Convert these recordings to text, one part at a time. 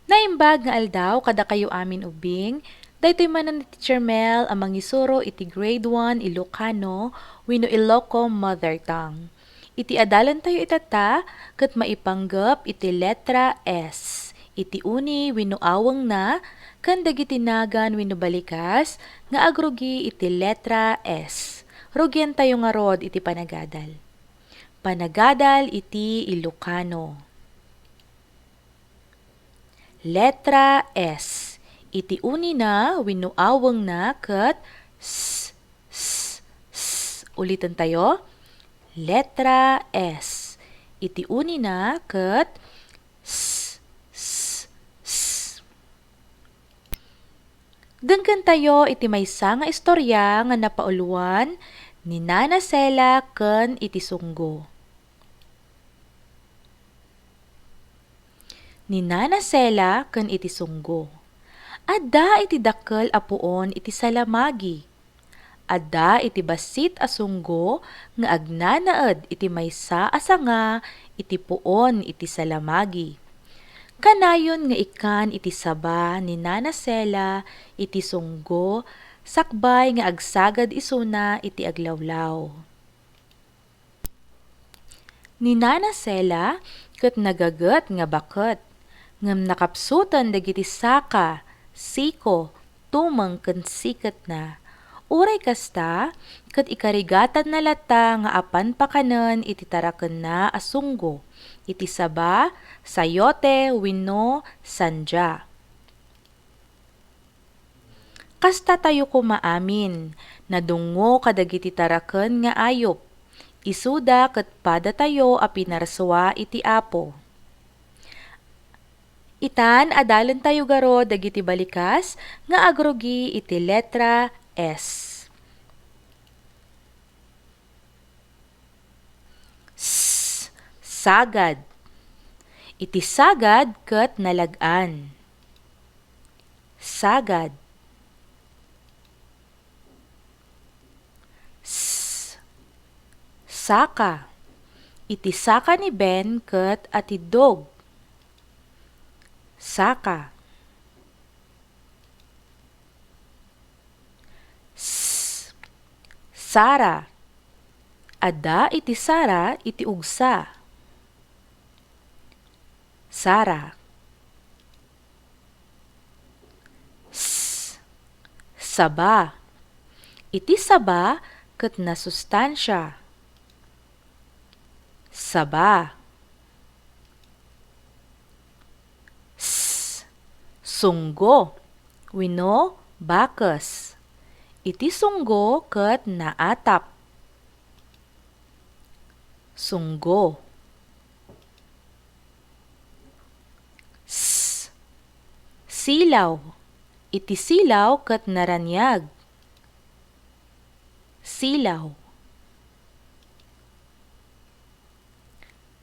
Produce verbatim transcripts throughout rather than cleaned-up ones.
Naimbag nga aldaw kadakayo amin ubbing, daytoy manen ni Teacher Mel a mangisuro iti Grade one Ilocano wenno Ilocom Mother Tongue. Iti adalentayo itatta, ket maipanggep iti letra S, iti uni wenno awengna, ken dagiti nagan wenno balikas nga agrugi iti letra S. Rugientayo ngarud iti panagadal. Panagadal iti Ilocano. Letra S. Iti unina wenno awengna ket s, s, s. Ulitentayo. Letra S. Iti unina ket s, s, s. Dengngentayo iti maysa nga istorya nga napauluan ni Nana Sela ken iti sunggo. Ni Nana Sela ken iti sunggo. Adda iti dakkel a puon iti salamagi. Adda iti bassit a sunggo nga agnanaed iti maysa a sanga iti puon iti salamagi. Kanayon nga ikkan iti saba ni Nana Sela iti sunggo sakbay nga agsagad isuna iti aglawlaw. Ni Nana Sela ket nagaget nga baket, ngem nakapsuten dagiti saka, siko, tumeng ken siketna. Uray kasta, ket ikarigatanna latta nga apan pakanen iti tarakenna a sunggo, iti saba, sayote wenno sandia. Kastatayo koma amin, nadungngo kadagiti taraken nga ayup. Isuda ket padatayo a pinarsua iti Apo. Itan, adalentayo ngarud dagiti balikas nga agrugi iti letra S. S, sagad. Iti sagad ket nalag-an. Sagad. S, saka. Iti saka ni Ben ket atiddog. Saka. S, sara. Adda iti sara iti ugsa. Sara. S, saba. Iti saba ket nasustansia. Saba. S, sunggo wenno bakes. Iti sunggo ket naatap. Sunggo. S, silaw. Iti silaw ket naraniag. Silaw.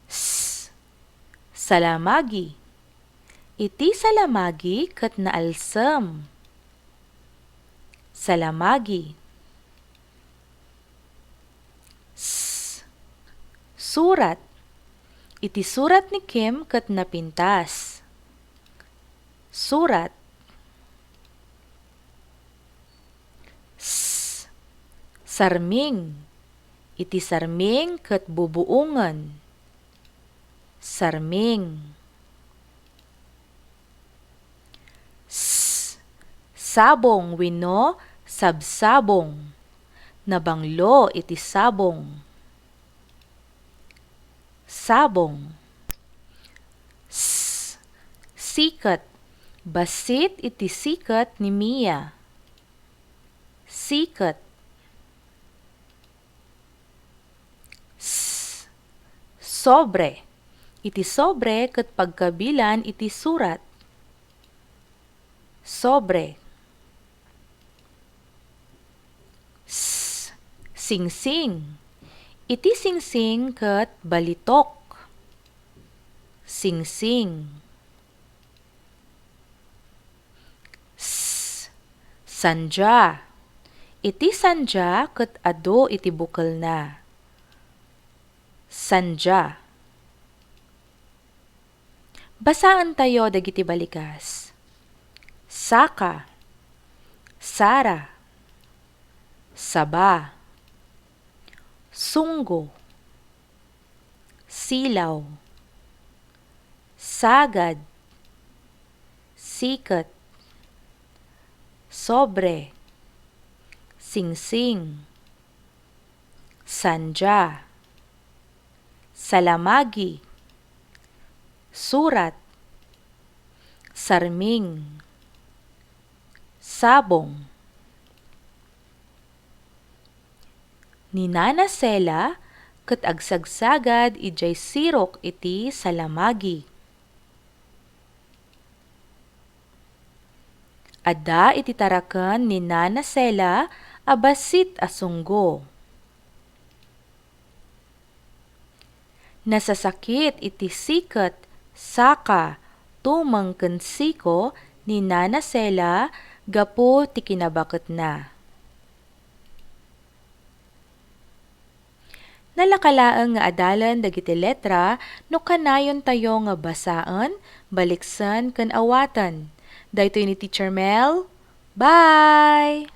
S, salamagi. Iti salamagi ket naalsem. Salamagi. S, surat. Iti surat ni Kim ket napintas. Surat. S, sarming. Iti sarming ket bubuongen. Sarming. S, sabong wenno sabsabong. Nabanglo iti sabong. Sabong. S, siket. Bassit iti siket ni Mia. Siket. S, sobre. Iti sobre ket pagkabilan iti surat. Sobre. S, singsing. Iti singsing ket balitok. Singsing. S, sandia. Iti sandia ket adu iti bukelna. Sandia. Basaentayo dagiti balikas. Saka, sara, saba, sunggo, silaw, sagad, siket, sobre, singsing, sandia, salamagi, surat, sarming, sabong. Ni Nana Sela ket agsagsagad idiay sirok iti salamagi. Adda iti taraken ni Nana Sela a bassit a sunggo. Nasasakit iti siket, saka, tumeng ken siko ni Nana Sela gapu ti kinabaketna. Nalaka laeng nga adalen dagiti letra no kanayontayo nga basaen, baliksen, ken awaten. Daytoy ni Teacher Mel. Bye!